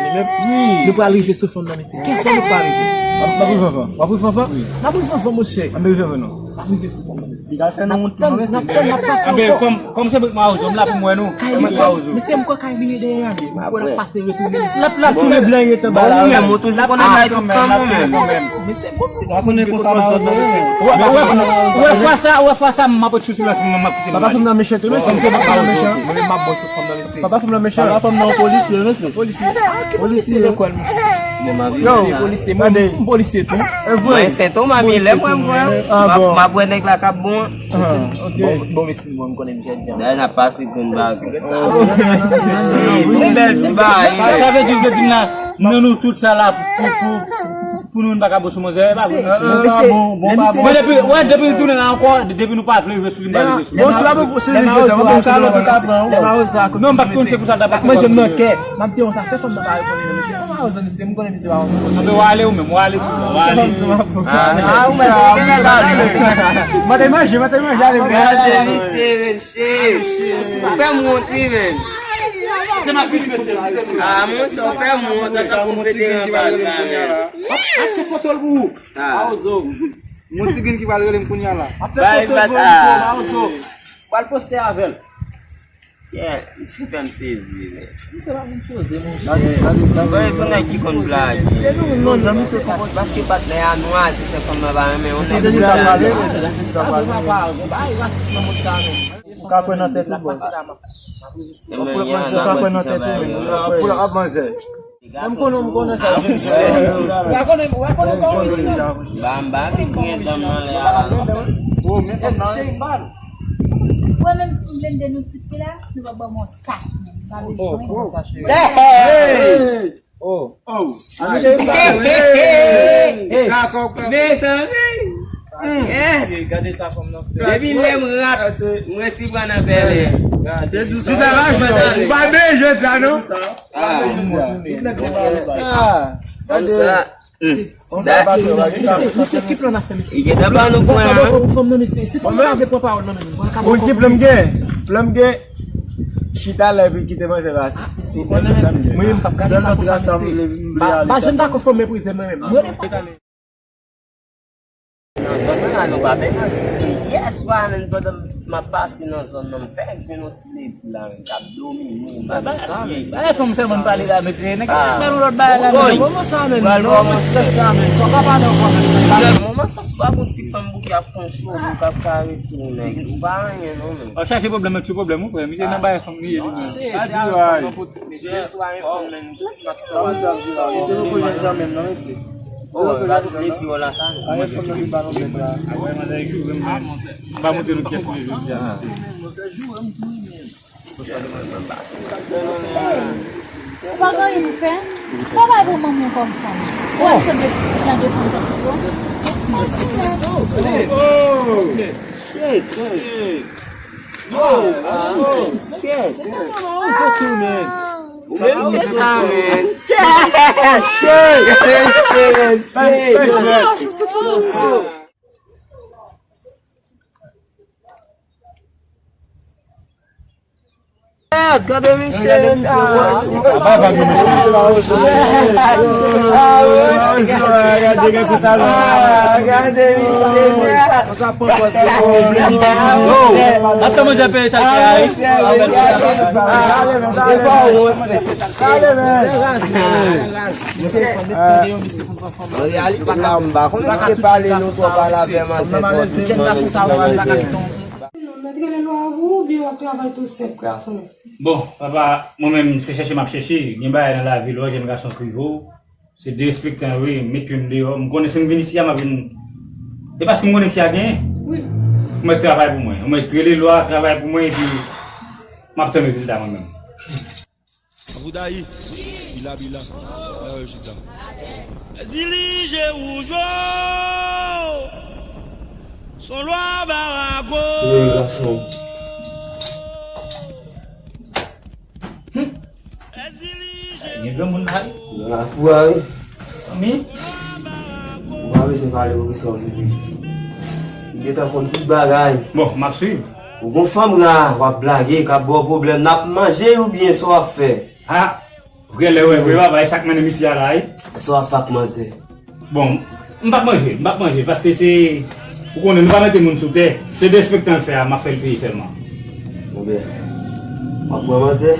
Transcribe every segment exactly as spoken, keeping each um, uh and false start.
li menm. Nou pral rive sou fanm nan, mesye. Kiyès nan nou pral rive? W ap, w ap rive anvan. W ap rive anvan? Wi. N ap rive anvan, monchè. Ann rive anvan, non. N ap rive sou fanm nan, mesye. Li pral fè nou wont tou, non, mesye. N ap tann, n ap tann, n ap pase ankò. Anben, kòm, kòm se mwen k mawozo, m la pou m wè nou. Kay li, mesye, m kwè kay li dèyè a, men. M kwè l ap pase retounen, mesye. L ap, l ap tounen blan, li ret anba la. Ou menm, ou toujou konn bay tout fanm ou menm. Mesye, bon, ti. W ap konnen konsa mawozo, mesye. Ou wè, ou wè, ou wè fwa sa, ou wè fwa sa, m ap Sou silans mwen, m ap kite nou ale. Papa fanm nan mechan tou, mesye. Mesye, papa fanm nan mechan. Mwen menm m ap bò sou fanm nan, mesye. Papa fanm nan mechan. Papa fanm nan yon polisye, mesye. Polisye. Ah, ki polisye de kwè l, mesye? Yo, polisye, mwen, m polisye tou. E vre. Mwen Sen Toma, men lè mwen, mwen, m ap, m ap wè nèg la k ap bon. Ah, ok. Bon, bon, mesye, mwen, m konnen m jèn jan. Dayè, n ap pase konn bagay. Yon bèl ti bagay. Sa vle di, vle di m la, nan nou tout sa la, pou, pou, pou, pou nou, n pa ka bò sou manzè, e pa vre. Bon, bon, pa bon. Mwen, depi, wè, depi nou tounen la ankò, depi nou pa vle, Bon, si w ap pou sezi jete, mwen pou sezi. Non, m pa t konn se pou sa l ta pase. Mwen, je m nan kè. M ap di yon sa, fè fanm nan pa reponn li, mesye. Kòman w zanmi, se m konnen misye pa reponn. Anben, w ale ou menm, w ale tou, w ale. Ah, ou mèt, ou mèt ale. Mwen te manje, mwen te manje, ale. Gade misye, mesye. Ou fè m wont, wi, menm. Se ma fini, mesye. Ah, monchè, ou fè m wont, sa pou fete anba sa, menm. Ap fè foto l pou ou. Ah. Awozo. Yon ti grenn ki pral rele m kounye a la. Ap fè foto pou ou, Awozo. Pral poste avè l. Yeah, misye fè m sezi, men. Misye pa vin poze, monchè. Bon, e pou nèg ki konn blage. Se nou, non, jan misye konpòte. Paske patnè a nou a, se fè fanm nan pa renmen yon nèg ki blage. Apre papa, bon, bay rasis nan mond sa menm. Ou ka kwè nan tèt ou, bò. Ou ka kwè nan tèt ou, men. Pou l ap manzè. Mwen m konnen, m konnen sa. Ou pa konnen, ou pa konnen kò orijinal. Ba m ba vin gen dam nan lè a la non. Oh, men fanm nan. Mwen menm si m blende nou tout ki la, nou pa ban m yon kas menm. M pa bezwen. Oh, oh. Hey! Oh. Oh. Hey, hey, hey, hey. Desann, hey. Hmm. Eh, gade sa fanm nan fè. Depi lè m rap, mwen si pran nan bèlè. Gade. Ou pa byen jodi a non. Ah. Ah. Gade. Konsa. Hmm. Misye, misye, ki plan n ap fè, misye? Li gen dwa ba nou pwen la. Pou fanm nan, misye. Si fanm nan pa vle pran pawòl nan men nou, bon, ka. Bon, ki plan m gen? Plan m gen, chita la epi kite manzè pase. Ah, misye. Mwen menm m p ap gade sa konsa, misye. Ba, ba jèn dakò fò m meprize mwen menm. Mwen menm. Nan zòn nan la, nou pa bay manti vre. Yè swa menm, pandan m ap pase nan zòn nan, m fè nèg jwenn yon ti ledi la menm k ap domine m. Ba, ba sa menm. Ba, fò m sèlman pale la, mesye. Nèg ki fè nou lòt bagay la menm. Kòman sa menm? Kòman sa menm? Sa pa pale ankò menm. Kòman sa, si w pa gon ti fanm bouke ap konsole w, k ap karese w, nèg? Ou pa anyen non menm. W ap chache pwoblèm ak ti pwoblèm, wi, frè. Misye nan bagay fanm li ye li menm. Sa di w ay. Mesye, si w pa gen fanm menm, m ap sa w ap di w. Mesye, nou konnen jan menm non, mesye. Oh, la tou lè di w la sa. Ay, fanm nan li ba nou bèt la. Apre manzè joure m. M pa montre nou pyès mwen jodi a, mesye. Ou pa gen anyen pou fè? Travay pou manman w kòm fanm. Ou wè se de jan de fanm tankou yo. Oh, shit. Oh, oh, shit. Ou menm ke sa, man. Shit, shit, shit. Gade Michel sa. Gade Michel sa. N ap fè manje peye sa ki a. An reyalite la, m pa konnen si te pale nou twò pale avè manzè twò dousman, nou di manzè. Mèt rele lwa a pou ou, oubyen w ap travay tou senp, gason? Bon, papa, mwen menm, se chèche m ap chèche. Gen bagay nan lavi, lè w jèn gason k rive w, se derespektan yo ye, met pye m deyò. M konnen si m vin isi a, m ap vin. E paske m konnen isi a genyen. Wi. Ou mèt travay pou mwen. Ou mèt rele lwa, travay pou mwen, epi m ap tann rezilta mwen menm. Avoudayi, bila bila, la yo chita. Zili je wouj o, son lwa barago. Wi, gason. Hmm. Gen granmoun la wi. Nan lakou a wi. Fanmi. Ou pa bezwen pale pou kesyon vivi. Li gentan konn tout bagay. Bon, m ap swiv. Ou gon fanm la, w ap blage, k ap ba w pwoblèm, n ap manje oubyen sa w ap fè? Ha! Ou genlè wè vre papa, e sa k mennen misye a la wi. Sa w ap fè ak manzè? Bon, m p ap manje, m p ap manje, paske se, ou konnen, nou pa mete moun sou tè. Se derespektan l fè a, m ap fè l peye sèlman. Bon, ben, w ap pran manzè?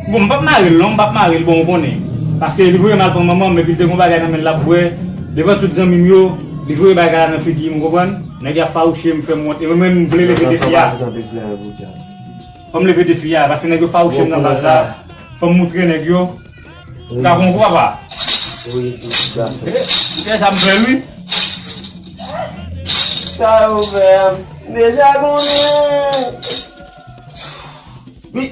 Bon, m p ap mare l non, m p ap mare l, bon, ou konnen. Paske li voye m al pran manman m, epi l te gon bagay nan men l l ap bwè. Devan tout zanmi m yo, li voye bagay la nan figi m, ou konprann? Nèg y ap fawouche m, fè m wont. E mwen menm, m vle leve defi a. Fò m leve defi a, paske nèg yo fawouche m nan baz la. Fò m moutre nèg yo. Ka konn kou papa. Wi, wi, gason. Kè sa m fè l wi. Sa yo fè a, m deja konnen. Wi.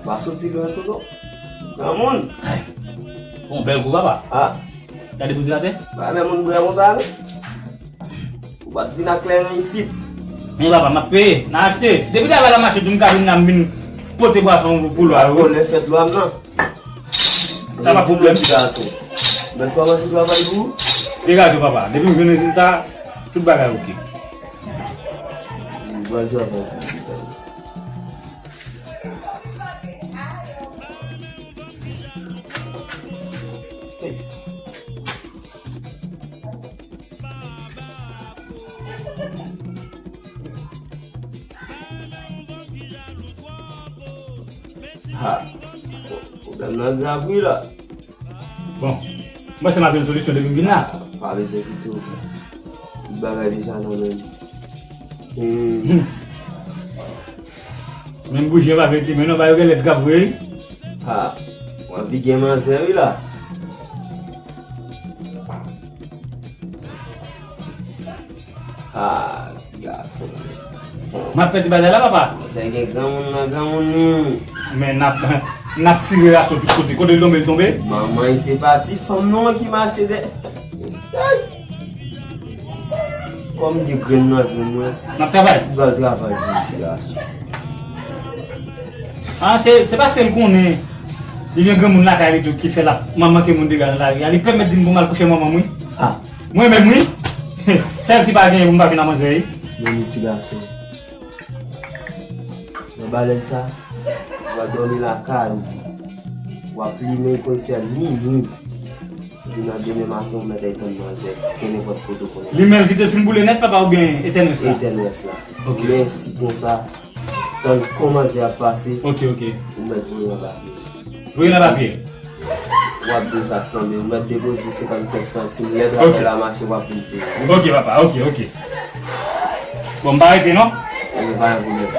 Pa soti lwen tou non. Granmoun. Bon, bèl kou papa. Ah. Gade bouti atè. Pa fè moun bwè konsa non. Ou pa t vin ak kleren isit. Men papa, m ap peye, n a achte. Depi travay la mache, tou m ka vin la, m vin pote bwason pou, pou lwa yo. Konnen fèt lwa m nan. Sa pa pwoblèm. Mèt kòmanse travay pou ou. Degaje w papa. Depi m jwenn rezilta, tout bagay oke. Bon travay. Ha, pwoblèm nan grav wi la. Bon, m panse m ap jwenn solisyon depi m vin la. Pa bezwen kite w. Tout bagay deja nan men m. Hmm. Menm bouji an pa vle timen non, ba yo genlè grav vre wi. Ha. Anvi gen manzè wi la. Ah, ti gason. M ap pèdi bagay la, papa. Sa gen granmoun nan granmoun li. Men n ap, n ap tire raso tout kote. Kote l tonbe, l tonbe. Manman, se pa ti fanm non ki mache dèyè. Ay! Kòm de grenn nan grenn mwen. N ap travay. Ou pral travay pou ti gason. Ah, se, se paske l konnen li gen granmoun lakay li tou ki fè l ap manke moun dega nan lari a. Li pèmèt di m pou m al kouche manman m wi. Ah. Mwen menm wi. Sèl si pa genyen pou m pa vin nan manzè wi. Men li ti gason. Nan balèn sa, w a dòmi lakay ou. W ap limen l konn fè minwi. Epi nan demen maten, ou mèt al tann manzè, kenenpòt kote w konnen. Limen l ki te fin boule nèt, papa, oubyen etèn rès la? Etèn rès la. Ok. Men si konsa, tann kon manzè ap pase, Ok, ok. ou mèt voye anba pye. Voye l anba pye. W ap di m sa k tonbe, ou mèt depoze senkannsenk santim, lè travay la mache, w ap vin peye. Ok, papa, ok, ok. Bon, m pa rete, non? Ou pa gen pwoblèm.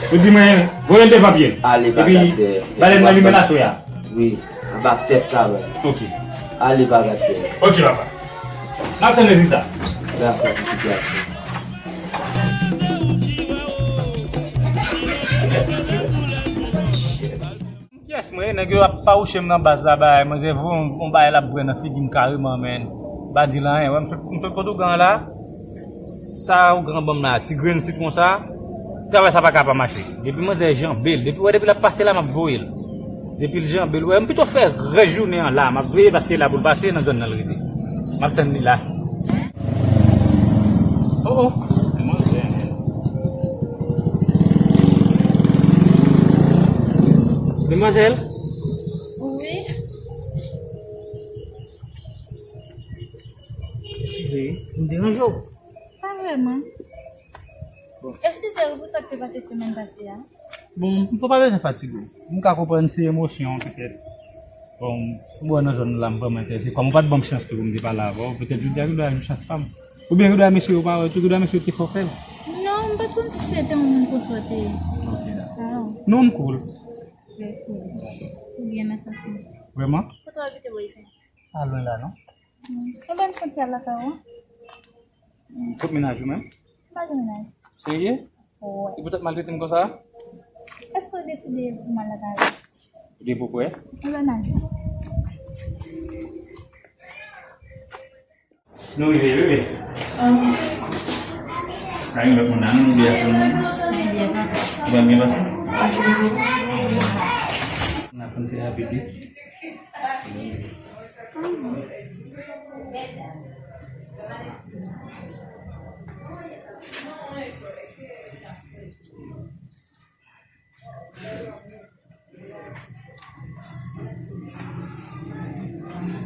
Ou di mwen, voye l devan pye l. Ale, pa gade dèyè. Epi, balèn nan limen aswè a. Wi, anba tèt kabann. Ok. Ale, pa gade dèyè. Ok, papa. N ap tann rezilta. Dakò, pitit gason. Kiyès mwen ye? Nèg yo ap fawouche m nan baz la, bay manzè voye yon, yon bagay l ap bwè nan figi m kareman, men m pa di l anyen. Wè, m sot, m sot kot ougan la. Sa ougan ban m la, ti grenn sitwon sa, travay sa pa ka pa mache. Depi manzè janbe l, depi, wè, depi l ap pase la, m ap voye l. Depi l janbe l, wè, m pito fè rès jounen an la, m ap veye paske la pou l pase nan zòn nan l rete. M ap tann li la. Oh, oh. Manzè, men. Demwazèl? Wi. Eskize, m deranje w? Pa vrèman. Bon. Eskize wi pou sa k te pase semèn pase a. Bon, m pa bezwen fatige w. M ka konprann se emosyon, petèt. Bon, m wè nan zòn nan la, m vrèman enterese. Kòm ou pa t ban m chans tou pou m te pale avè w, petèt jodi a gen dwa yon chans pa m. Oubyen gen dwa mesye yo pa wè tou, gen dwa mesye yo te fè w fè l. Non, m pa t konn si se te yon moun konsa w te ye. Ok, dakò. Non, m cool. Trè cool. Ou byen nan sans mwen. Vrèman? Kote w abite bò isit? Pa lwen la, non. Hmm. Ou menm fwontyè lakay ou an? Hmm, kot mennaj ou menm? M pa gen mennaj. Serye? Wi. E poutèt maltrete m konsa? Èske w deside pou m al lakay ou? Ou gen pou kwè? Ou lè n ale. Nou rive, bebe. Ka gen lòt moun la, nou byen pase. Nou byen pase? Ou pa byen pase? N ap fè rapid wi.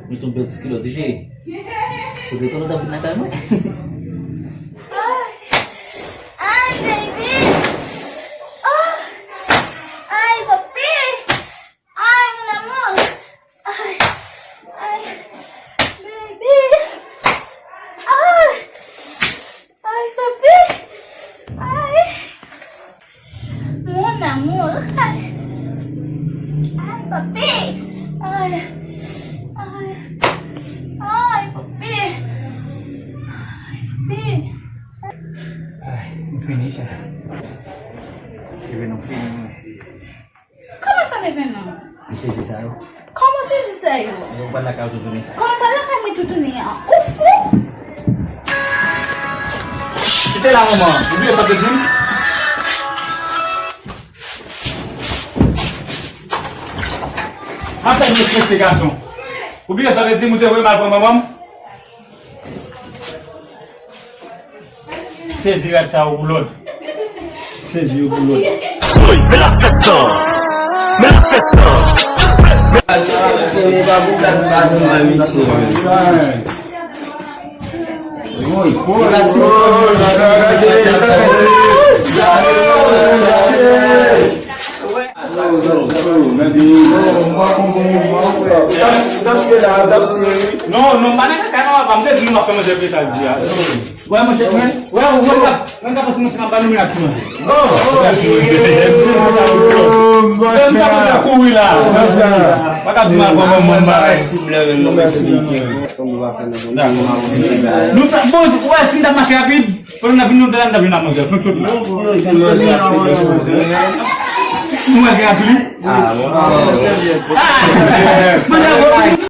Mete yon bèl ti kilòt wi cheri. Ou te konnen w t ap vin lakay mwen? Ay, ay, baby. Oh, ay, papi. Ay, mon amour. Ay, ay, baby. Ay, ay, papi. Ay. Mon amour. Ay. Ay, papi. Ay. Ay. Ay, papi. Ay, papi. Ay, nou fini sa. Bebe, nou fini. Kòman sa, bebe, non? Misye di sa yo. Kòman se di sa yo? Yo pral lakay ou toutouni. Kòman pral lakay mwen toutouni an? Ou fou? Kite la, manman. Ou bliye sa w te di m? Anfèt, respekte gason. Ou bliye sa w te di m, ou te voye m al pran manman m? Sezi rad sa yo pou lòd. Sezi yo pou lòd. Woy, men la fèt sa. Men la fèt sa. Non, non, pa nan kaka non, papa, m te di nou m ap fè manje epi sa l di a. Wè, monchè, wè, wè, wè, wè, wè, wè, wè, wè, wè, wè, kouri la. Pa ka di mal kòman mwen bagay. Nou fè, bon, wè, si n t ap mache rapid, pandan n ap vin, nou t ap vin ap manje. Nou tout la. Nou wè gen atoulik. Ah, bon. Ah!